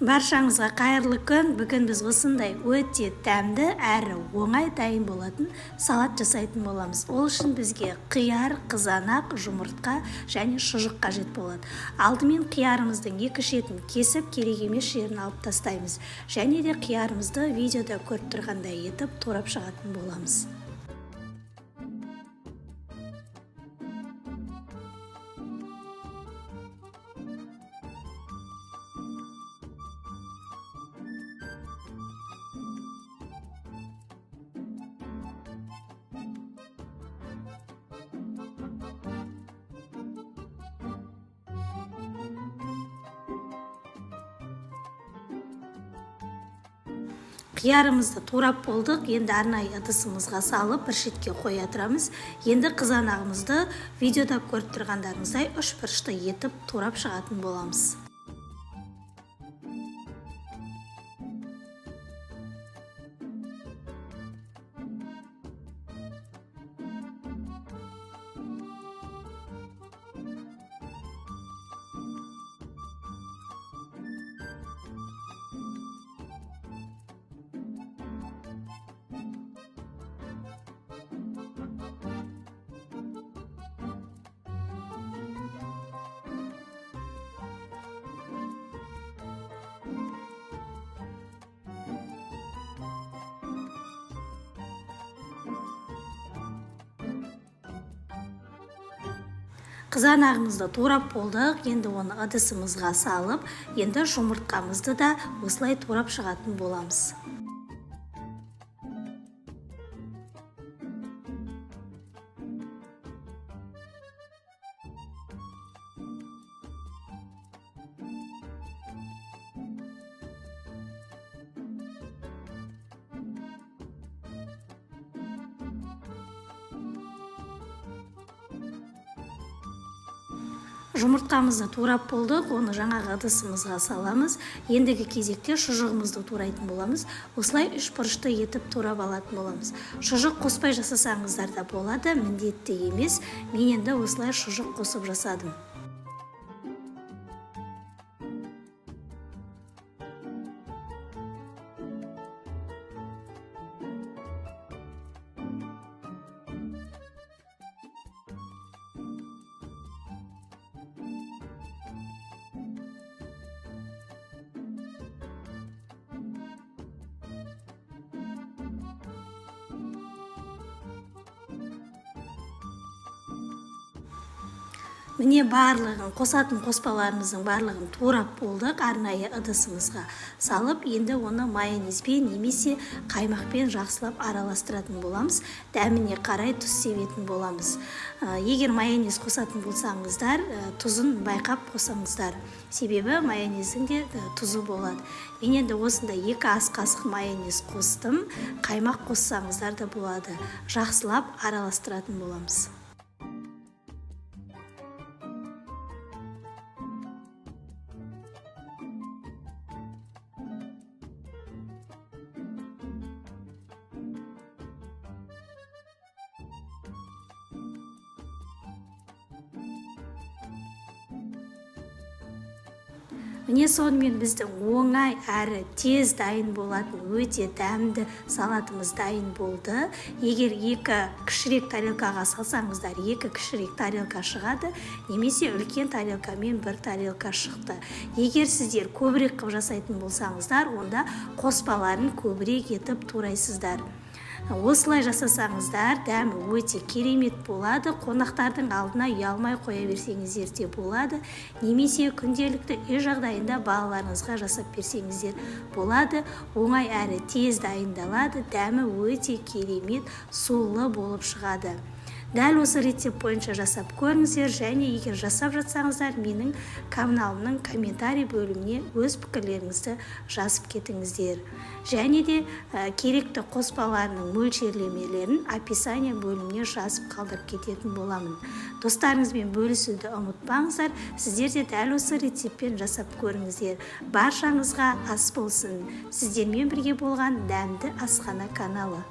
Баршаңызға қайырлы күн. Бүгін біз осындай өте дәмді әрі оңай дайын болатын салат жасайтын боламыз. Ол үшін бізге қияр, қызанақ, жұмыртқа және шұжық қажет болады. Алдымен қиярымыздың екі шетін кесіп, керек емес жерін алып тастаймыз. Және де қиярымызды видеода көріп тұрғандай етіп турап шығатын боламыз. Қиярымызды турап болдық, енді арнайы ыдысымызға салып бір шетке қоя тұрамыз. Енді қызанағымызды видеода көріп тұрғандарыңыздай үш бұрышты етіп турап шығатын боламыз. Қызанағымызды турап болдық, енді оны ыдысымызға салып, енді жұмыртқамызды да осылай турап шығатын боламыз. Жұмыртқамызды турап болдық, оны жаңағы ыдысымызға саламыз. Ендігі кезекте шұжығымызды турайтын боламыз. Осылай үш бұрышты етіп турап алатын боламыз. Шұжық қоспай жасасаңыздар да болады, міндетті емес. Мен енді осылай шұжық қосып жасадым. Міне барлығын, қосатын қоспаларымыздың барлығын турап болдық, арнайы ыдысымызға салып, енді оны майонезбен немесе қаймақпен жақсылап араластыратын боламыз. Дәміне қарай тұз себетін боламыз. Егер майонез қосатын болсаңыздар, тұзын байқап қосаңыздар. Себебі майонездің де тұзы болады. Мен енді осында 2 ас қасық майонез қостым. Қаймақ қоссаңыздар да болады. Жақсылап араластыратын боламыз. Міне сонымен біздің оңай әрі тез дайын болатын өте дәмді салатымыз дайын болды. Егер 2 кішірек тарелкаға салсаңыздар, 2 кішірек тарелка шығады, немесе үлкен тарелкамен 1 тарелка шықты. Егер сіздер көбірек қып жасайтын болсаңыздар, онда қоспаларын көбірек етіп турайсыздар. Осылай жасасаңыздар, дәмі өте керемет болады. Қонақтардың алдына ұялмай қоя берсеңіздер де болады. Немесе күнделікті үй жағдайында балаларыңызға жасап берсеңіздер болады. Оңай әрі тез дайындалады, дәмі өте керемет, сулы болып шығады. Дәл осы рецепт бойынша жасап көріңіздер, және егер жасап жатсаңыздар, менің каналымның комментарий бөліміне өз пікірлеріңізді жазып кетіңіздер. Және де керекті қоспаларының мөлшерлемелерін описание бөліміне жазып қалдырып кететін боламын. Достарыңызбен бөлісуді ұмытпаңыздар. Сіздер де дәл осы рецептпен жасап көріңіздер. Баршаңызға ас болсын. Сіздермен бірге болған Дәмді Асхана каналы.